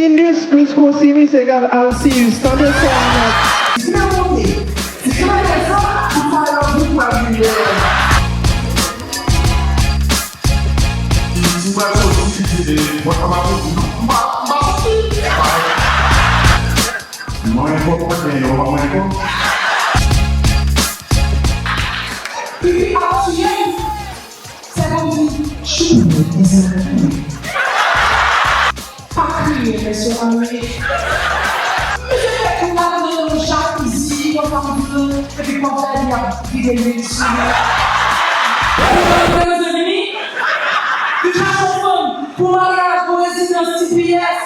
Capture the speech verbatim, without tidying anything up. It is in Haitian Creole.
Indus plus Osiris egal Alcius. Tande sa, nèg. Mwen monte. Si se pa sa, pou sa yo vin pa vin. Si mwen soti, mwen pa mwen pa soti. Mwen fò mwen gen yo, mwen fò. Pipi ap tiye m. Se kòmsi chou. Pa kriye, mesye, pa kriye. Mesye fè kou la nan yon jakouzi, konsa m di nou, epi kòm sa li ap vide lwil sou li. Ou konn mezanmi? Li chache yon fanm pou maryaj pou rezidans T P S.